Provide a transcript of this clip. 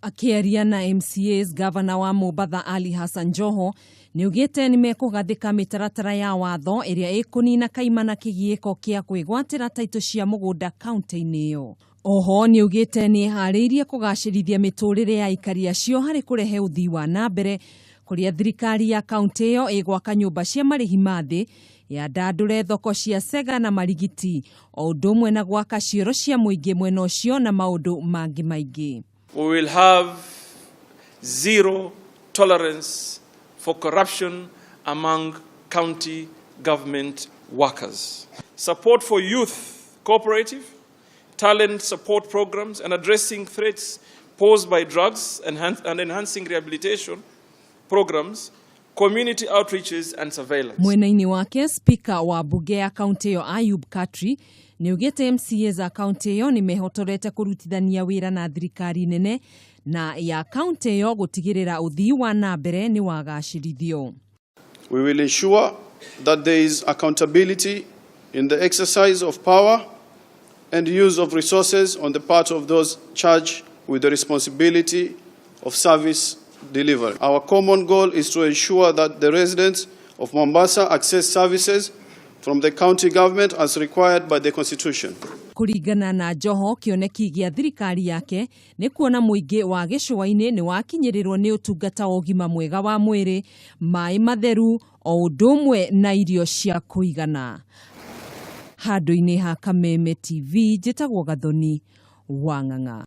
Akĩaria na MCAs, gavana wa Mombatha Ali Hassan Joho nĩaugĩte nĩmekũgathĩka mĩtaratara ya watho ĩrĩa ĩkũnina kaimana kĩgiĩko kĩa kwĩgwatĩra taitũ cia mũgũnda kaunti-inĩ ĩyo. Oho nĩaugĩte nĩĩharĩirie kũgacĩrithia mĩtũrĩre ya aikari acio harĩ kũrehe ũthii wa na mbere kũrĩa thirikari ya kaunti ĩyo ĩgwaka nyũmba cia marĩhi ma thĩ yandandũre thoko cia Sega na Marigiti o ũndũ ũmwe na gwaka cioro cia mũingĩ mwena ũcio na maũndũ mangĩ maingĩ. We will have zero tolerance for corruption among county government workers. Support for youth cooperative, talent support programs, and addressing threats posed by drugs and enhancing rehabilitation programs, community outreaches and surveillance. Mwena-inĩ wake, spika wa mbunge ya kaunti ĩyo Ayub Katri nĩaugĩte MCAs a kaunti ĩyo nĩmehotorete kũrutithania wĩra na thirikari nene na ya kaunti ĩyo gũtigĩrĩra ũthii wa na mbere nĩ wagacĩrithio. We will ensure that there is accountability in the exercise of power and use of resources on the part of those charged with the responsibility of service delivery. Our common goal is to ensure that the residents of Mombasa access services from the county government as required by the Constitution. Kũringana na Joho, kĩoneki gĩa thirikari yake nĩ kuona mũingĩ wa gĩcũa-inĩ nĩ wakinyĩrĩrwo nĩ ũtungata wa ũgima mwega wa mwĩrĩ, maĩ matheru o ũndũ ũmwe na irio cia kũigana. Handũ-inĩ ha Kameme TV, njĩtagwo Gathoni wa Ng'ang'a.